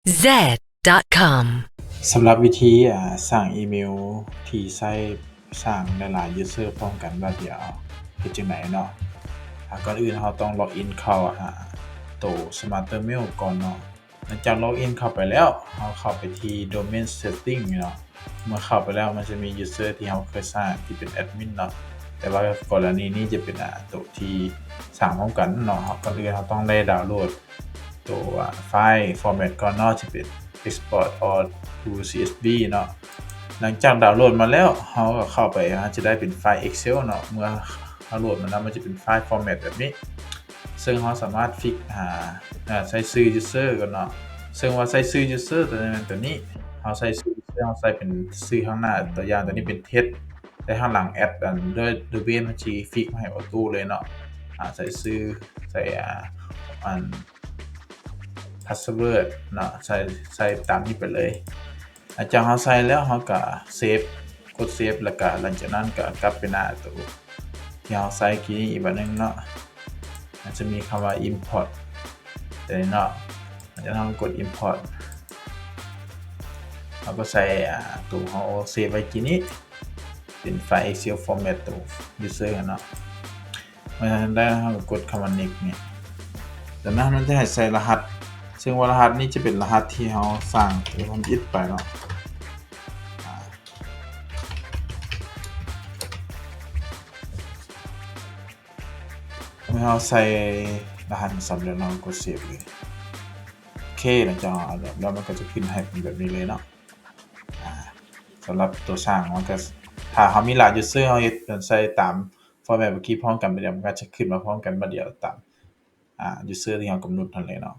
Z dot com ສຳລັບວິທີ ອາ ສ້າງອີເມວທີ່ໃຊ້ສ້າງຫຼາຍໆ user ພ້ອມກັນບາດດຽວ ເຮັດຈັ່ງໃດເນາະ? ອາ ກ່ອນອື່ນເຮົາຕ້ອງ log in ເຂົ້າຫາໂຕ Smartermail ກ່ອນເນາະ. ຫຼັງຈາກ log in ເຂົ້າໄປແລ້ວ ເຮົາເຂົ້າໄປທີ່ domain setting ເນາະ. ເມື່ອເຂົ້າໄປແລ້ວ ມັນຈະມີ user ທີ່ເຮົາເຄີຍສ້າງທີ່ເປັນ admin ເນາະ, ແຕ່ວ່າກໍລະນີນີ້ຈະເປັນ ອາ ໂຕທີ່ສ້າງພ້ອມກັນເນາະ. ເຮົາ ກ່ອນອື່ນເຮົາຕ້ອງໄດ້ດາວໂຫຼດໂຕ ອາ ໄຟລ໌ format ກ່ອນເນາະ ຈະເປັນ export all to C S V ເນາະ. ຫຼັງຈາກດາວໂຫຼດມາແລ້ວ ເຮົາກໍເຂົ້າໄປ ເຮົາຈະໄດ້ເປັນໄຟລ໌ Excel ເນາະ. ເມື່ອເຮົາໂຫຼດມາແລ້ວ ມັນຈະເປັນໄຟລ໌ format ແບບນີ້ ເຊິ່ງເຮົາສາມາດ fix ຫາ ອາ ໃສ່ຊື່ user ກ່ອນເນາະ. ເຊິ່ງວ່າໃສ່ຊື່ user ຕົວນັ້ນຕົວນີ້ ເຮົາໃສ່ຊື່ user ເຮົາໃສ່ເປັນຊື່ຂ້າງໜ້າ, ຕົວຢ່າງຕົວນີ້ເປັນ test ແຕ່ຂ້າງຫຼັງ add ອັນ ໂດຍ domain ມັນຊິ fix ມາໃຫ້ auto ເລີຍເນາະ. ອາ ໃສ່ຊື່ ໃສ່ ອາ ອັນ password ເນາະ ໃສ່ ໃສ່ຕາມນີ້ໄປເລີຍ. ຫຼັງຈາກເຮົາໃສ່ແລ້ວ ເຮົາກໍ save ກົດ save ແລ້ວກໍຫຼັງຈາກນັ້ນກໍກັບໄປໜ້າໂຕທີ່ເຮົາໃສ່ກີ້ນີ້ອີກບາດໜຶ່ງເນາະ. ມັນຈະມີຄຳວ່າ import ຕົວນີ້ເນາະ. ຫຼັງຈາກນັ້ນເຮົາກໍກົດ import ເຮົາກໍໃສ່ ອາ ໂຕເຮົາ save ໄວ້ກີ້ນີ້ ເປັນໄຟລ໌ Excel format ໂຕ user ເນາະ. ເມື່ອໄດ້ ເຮົາກໍກົດຄຳວ່າ next ນີ້. ຈາກນັ້ນມັນຈະໃຫ້ໃສ່ລະຫັດ ເຊິ່ງວ່າລະຫັດນີ້ຈະເປັນລະຫັດທີ່ເຮົາສ້າງ Windows ໄປເນາະ. ອາ ເມື່ອເຮົາໃສ່ລະຫັດສຳເລັດ ເຮົາກໍກົດ save ເລີຍ. ໂອເຄ ຫຼັງຈາກເຮົາອັນແລ້ວ ມັນກໍຈະຂຶ້ນໃຫ້ເປັນແບບນີ້ເລີຍເນາະ. ອາ ສຳລັບຕົວສ້າງ ມັນກໍ ຖ້າເຮົາມີຫຼາຍ user ເຮົາເຮັດໃສ່ຕາມ format ເມື່ອກີ້ພ້ອມກັນບາດດຽວ ມັນກໍຈະຂຶ້ນມາພ້ອມກັນບາດດຽວຕາມ ອາ user ທີ່ເຮົາກຳນົດຫັ້ນແຫຼະເນາະ.